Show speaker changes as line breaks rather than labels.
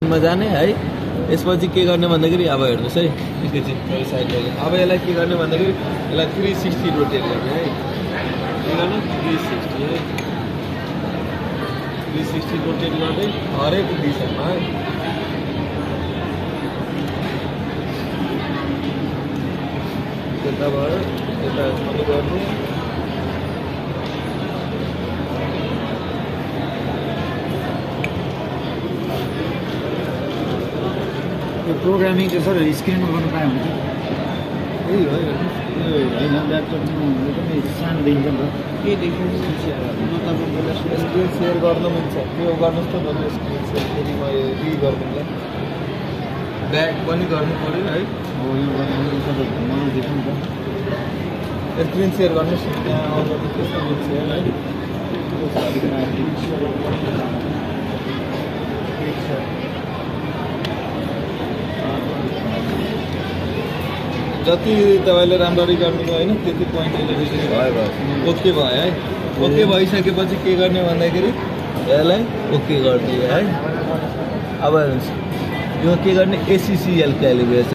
स्क्रिनमा जाने है। यसपछि के गर्ने भन्दाखेरि अब हेर्नुहोस् है, एकैछिन साइड लग्यो। अब यसलाई के गर्ने भन्दाखेरि यसलाई 360 रोटेट गर्ने है। के गर्ने 360 है, 360 रोटेट गर्दै हरेक दिशामा है। यताबाट यता पनि गर्नु।
प्रोग्रामिङ चाहिँ सर स्क्रिनमा गर्नु पायो भने
यही हो
होइन, ल्यापटपमा एकदमै सानो देखिन्छ नि त।
के देखिन्छ स्क्रिन सेयर गर्न मिल्छ। त्यो गर्नुहोस् त तपाईँ स्क्रिन सेयर। फेरि म यो गरिदिउँला, ब्याक पनि गर्नु पऱ्यो है।
हो यो गर्नु मलाई देखौँ नि त।
स्क्रिन सेयर गर्नुहोस् न, त्यहाँ आउँदा त्यस्तो मिल्छ है। जति तपाईँले राम्ररी गर्नुभयो होइन त्यति पोइन्ट भयो। ओके भयो है। ओके भइसकेपछि के गर्ने भन्दाखेरि यसलाई ओके गरिदियो है। अब हेर्नुहोस् यो के गर्ने ACCL क्यालिब्रेसन।